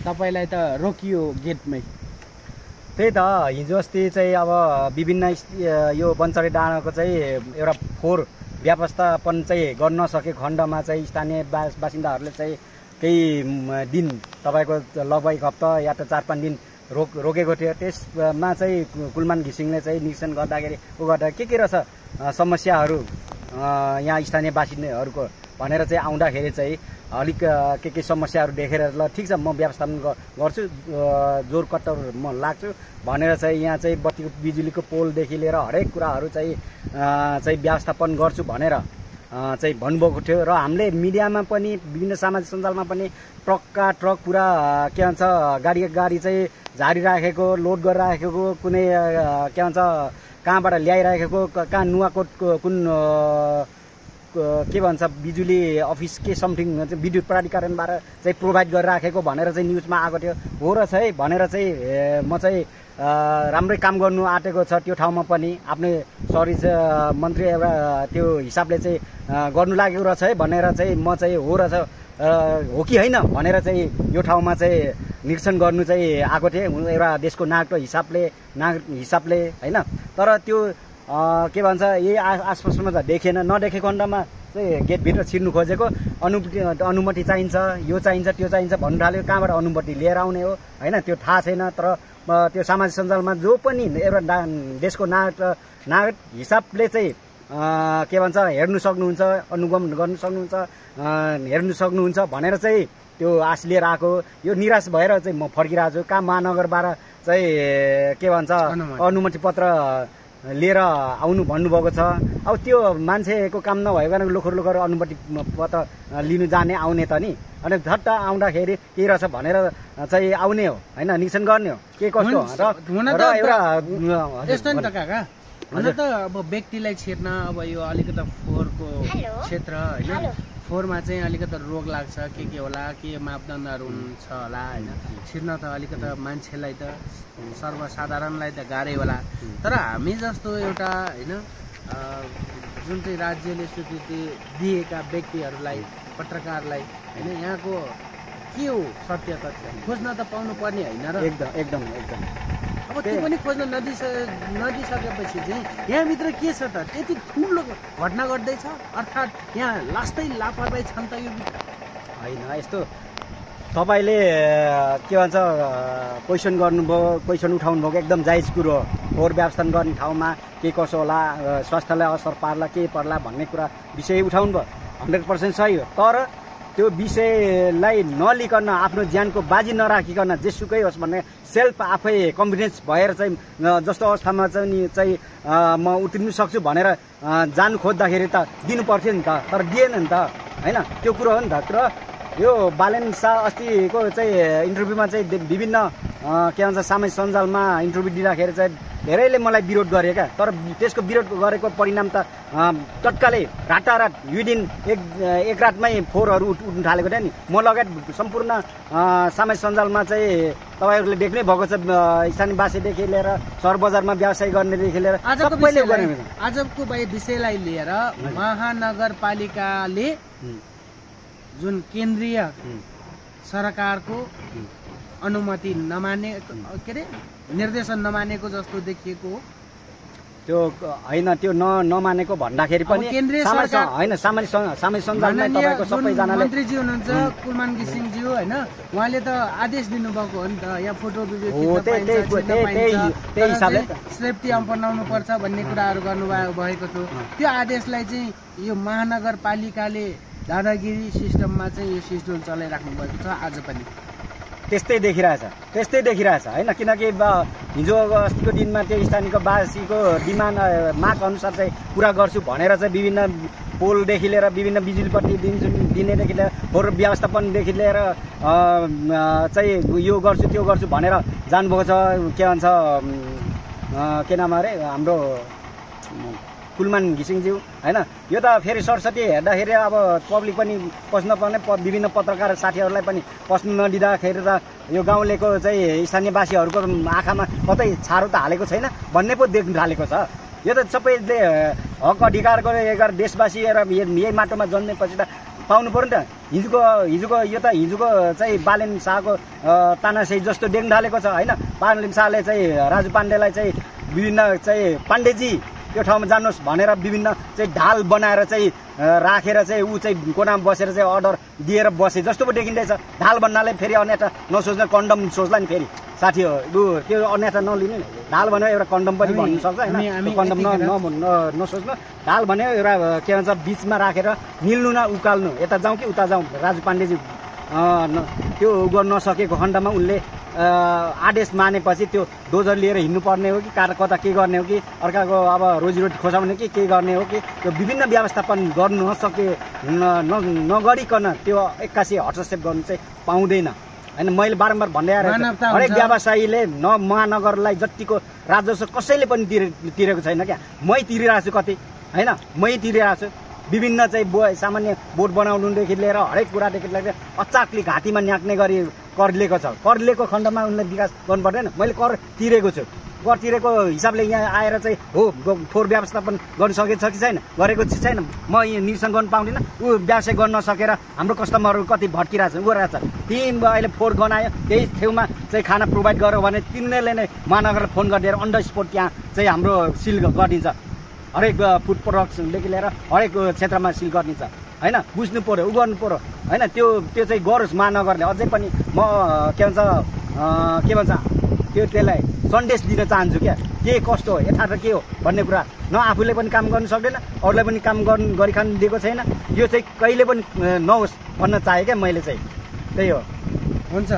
तपाईलाई त रोकियो गेटमै। त्यही त हिजो अस्ति चाहिँ अब विभिन्न यो बन्चरे डाँडाको चाहिँ एउटा फोहोर व्यवस्थापन चाहिँ गर्न नसके खण्डमा चाहिँ स्थानीय बासिन्दाहरूले चाहिँ केही दिन तपाईँको लगभग एक हप्ता या त 4-5 दिन रोकेको थियो। त्यसमा चाहिँ कुलमान घिसिङले चाहिँ निरीक्षण गर्दाखेरि के रहेछ समस्याहरू यहाँ स्थानीय बासिन्दाहरूको भनेर चाहिँ आउँदाखेरि चाहिँ अलिक के समस्याहरू देखेर ल ठिक छ म व्यवस्थापन गर्छु, जोर कट्टर म लाग्छु भनेर चाहिँ यहाँ चाहिँ बत्तीको बिजुलीको पोलदेखि लिएर हरेक कुराहरू चाहिँ व्यवस्थापन गर्छु भनेर चाहिँ भन्नुभएको थियो। र हामीले मिडियामा पनि विभिन्न सामाजिक सञ्जालमा पनि ट्रक पुरा के भन्छ गाडी चाहिँ झारिराखेको, लोड गरिराखेको, कुनै के भन्छ कहाँबाट ल्याइराखेको, कहाँ नुवाकोटको कुन के भन्छ बिजुली अफिस के समथिङ विद्युत प्राधिकरणबाट चाहिँ प्रोभाइड गरिराखेको भनेर चाहिँ न्युजमा आएको थियो। हो र चाहिँ भनेर चाहिँ म चाहिँ राम्रै काम गर्नु आँटेको छ त्यो ठाउँमा पनि आफ्नै सरी मन्त्री एउटा त्यो हिसाबले चाहिँ गर्नु लागेको रहेछ है भनेर चाहिँ म चाहिँ हो र हो कि होइन भनेर चाहिँ यो ठाउँमा चाहिँ निरीक्षण गर्नु चाहिँ आएको थिएँ एउटा देशको नागरिकको हिसाबले होइन। तर त्यो के भन्छ यही आसपासमा त देखेन, नदेखेको खण्डमा चाहिँ गेटभित्र छिर्नु खोजेको, अनुमति चाहिन्छ, यो चाहिन्छ त्यो चाहिन्छ भन्नु थाल्यो। कहाँबाट अनुमति लिएर आउने हो होइन त्यो थाहा छैन। तर त्यो सामाजिक सञ्जालमा जो पनि एउटा देशको नागरिक हिसाबले चाहिँ के भन्छ हेर्नु सक्नुहुन्छ, अनुगमन गर्नु सक्नुहुन्छ, हेर्नु सक्नुहुन्छ भनेर चाहिँ त्यो आश लिएर आएको। यो निराश भएर चाहिँ म फर्किरहेको छु। कहाँ महानगरबाट चाहिँ के भन्छ अनुमति पत्र लिएर आउनु भन्नुभएको छ। अब त्यो मान्छेको काम नभएको लोखर अनुमति पत्र लिनु जाने आउने त नि, अनि झट्ट आउँदाखेरि के रहेछ भनेर चाहिँ आउने हो होइन, निरीक्षण गर्ने हो के कस्तो र एउटा यस्तो नि त काका। हुन त अब व्यक्तिलाई छिर्न अब यो अलिकति फोहोरको क्षेत्र होइन, फोहोरमा चाहिँ अलिकति रोग लाग्छ, के होला, के मापदण्डहरू हुन्छ होला होइन। छिर्न त अलिकति मान्छेलाई त सर्वसाधारणलाई त गाह्रै होला। तर हामी जस्तो एउटा होइन जुन चाहिँ राज्यले स्वीकृति दिएका व्यक्तिहरूलाई, पत्रकारलाई होइन, यहाँको के हो सत्य तथ्य खोज्न त पाउनु पर्ने होइन र एकदम अब त्यो पनि खोज्न नदिइसकेपछि चाहिँ यहाँभित्र के छ त त्यति ठुलो घटना घट्दैछ, अर्थात् यहाँ लास्टै लापरवाही छन् त यो भित्र होइन। यस्तो तपाईँले के भन्छ क्वेसन गर्नुभयो, क्वेसन उठाउनु भएको एकदम जायज कुरो हो। फोहोर व्यवस्थापन गर्ने ठाउँमा के कसो होला, स्वास्थ्यलाई असर पार्ला के पर्ला भन्ने कुरा विषय उठाउनु भयो, 100% सही हो। तर त्यो विषयलाई नलिकन आफ्नो ज्यानको बाजी नराखिकन जेसुकै होस् भन्ने सेल्फ आफै कन्फिडेन्स भएर चाहिँ जस्तो अवस्थामा चाहिँ म उत्रिनु सक्छु भनेर जानु खोज्दाखेरि त दिनु पर्थ्यो नि त, तर दिएन नि त होइन। त्यो कुरो हो नि त। र यो बालेन शाह अस्तिको चाहिँ इन्टरभ्यूमा चाहिँ विभिन्न के भन्छ सामाजिक सञ्जालमा इन्टरभ्यू दिँदाखेरि चाहिँ धेरैले मलाई विरोध गरे क्या। तर त्यसको विरोध गरेको परिणाम त तत्कालै रातारात विदिन एक रातमै फोहोरहरू उठ्नु थालेको थियो नि। म लगायत सम्पूर्ण सामाजिक सञ्जालमा चाहिँ तपाईँहरूले देख्नै भएको छ, स्थानीयवासीदेखि लिएर सहर बजारमा व्यवसाय गर्नेदेखि लिएर सबैले गर्ने। आजको विषयलाई लिएर महानगरपालिकाले जुन केन्द्रीय सरकारको अनुमति नमाने के अरे निर्देशन नमानेको जस्तो देखिएको हो। त्यो होइन, त्यो नमानेको भन्दाखेरि पनि केन्द्रीय सरकार होइन, सामाजिक सञ्जालमा तपाईँको सबैजनाले मन्त्रीजी हुनुहुन्छ कुलमान घिसिङज्यू होइन, उहाँले त आदेश दिनुभएको हो नि त, यहाँ फोटो भिडियो त्यही हिसाबले सेफ्टी अपनाउनु पर्छ भन्ने कुराहरू गर्नुभएको थियो। त्यो आदेशलाई चाहिँ यो महानगरपालिकाले दादागिरी सिस्टममा चाहिँ यो सिस्टम चलाइराख्नु भएको छ आज पनि। त्यस्तै देखिरहेछ होइन। किनकि हिजो अस्तिको दिनमा त्यो स्थानीयवासीको डिमान्ड माग अनुसार चाहिँ पुरा गर्छु भनेर चाहिँ विभिन्न पोलदेखि लिएर विभिन्न बिजुलीपट्टि दिनेदेखि लिएर फोहोर व्यवस्थापनदेखि लिएर चाहिँ यो गर्छु त्यो गर्छु भनेर जानुभएको छ। के भन्छ के नाम अरे हाम्रो कुलमान घिसिङज्यू होइन। यो त फेरि सरस्वती हेर्दाखेरि अब पब्लिक पनि पस्न पर्ने, विभिन्न पत्रकार साथीहरूलाई पनि पस्नु नदिँदाखेरि त यो गाउँलेको चाहिँ स्थानीयवासीहरूको आँखामा कतै छारो त हालेको छैन भन्ने पो देख्न थालेको छ। यो त सबैले हक अधिकारको देशवासी र यही माटोमा जन्मेपछि त पाउनु पर्यो नि त। हिजोको यो त हिजोको चाहिँ बालेन शाहको तानाशाही जस्तो देख्न थालेको छ होइन। बालेन शाहले चाहिँ राजु पाण्डेलाई चाहिँ विभिन्न चाहिँ पाण्डेजी त्यो ठाउँमा जानुहोस् भनेर विभिन्न चाहिँ ढाल बनाएर चाहिँ राखेर चाहिँ ऊ चाहिँ कोनामा बसेर चाहिँ अर्डर दिएर बसे जस्तो पो देखिँदैछ। ढाल भन्नाले फेरि अन्यथा नसोच्न कन्डम सोच्ला नि फेरि साथी हो त्यो अन्यथा नलिने ढाल भनेर एउटा कन्डम पनि भन्नु सक्छ होइन। कन्डम नसोच्नु ढाल भने एउटा के भन्छ बिचमा राखेर निल्नु न उकाल्नु यता जाउँ कि उता जाउँ। राजु पाण्डेजी त्यो गर्न नसकेको खण्डमा उनले आदेश मानेपछि त्यो डोजर लिएर हिँड्नुपर्ने हो कि कता के गर्ने हो कि अर्काको अब रोजीरोटी खोसाउने कि के गर्ने हो कि त्यो विभिन्न व्यवस्थापन गर्नु नगरिकन त्यो एक्कासी हस्तक्षेप गर्नु चाहिँ पाउँदैन होइन। मैले बारम्बार भन्दै आएर हरेक व्यवसायीले महानगरलाई जतिको राजस्व कसैले पनि तिरेको छैन क्या। मै तिरिरहेको छु कति होइन, मै तिरिरहेको छु। विभिन्न चाहिँ सामान्य बोर्ड बनाउनुदेखि लिएर हरेक कुरादेखि लिएर अचाकली घाँटीमा न्याक्ने गरी कर लिएको छ। कर लिएको खण्डमा उनले विकास गर्नु पर्दैन। मैले कर तिरेको छु, कर तिरेको हिसाबले यहाँ आएर चाहिँ हो फोहोर व्यवस्थापन गर्न सकेको छ कि छैन, गरेको छैन। म यहाँ निरीक्षण गर्न पाउँदिनँ। ऊ व्यवसाय गर्न नसकेर हाम्रो कस्टमरहरू कति भट्किरहेको छ गइरहेको छ। तिमी अहिले फोहोर गनायो त्यही छेउमा चाहिँ खाना प्रोभाइड गर्यो भने तिनीहरूले नै महानगरलाई फोन गरिदिएर अन द स्पोट त्यहाँ चाहिँ हाम्रो सिल गरिदिन्छ। हरेक फुड प्रोडक्टदेखि लिएर हरेक क्षेत्रमा सिल गरिदिन्छ होइन। बुझ्नु पऱ्यो, उ गर्नु पऱ्यो होइन। त्यो चाहिँ गरोस् महानगरले। अझै पनि म के भन्छ त्यसलाई सन्देश दिन चाहन्छु क्या। के कस्तो हो यथार्थ के हो भन्ने कुरा न आफूले पनि काम गर्नु सक्दैन, अरूलाई पनि काम गरिखान दिएको छैन। यो चाहिँ कहिले पनि नहोस् भन्न चाहेँ क्या मैले चाहिँ। त्यही हो। हुन्छ।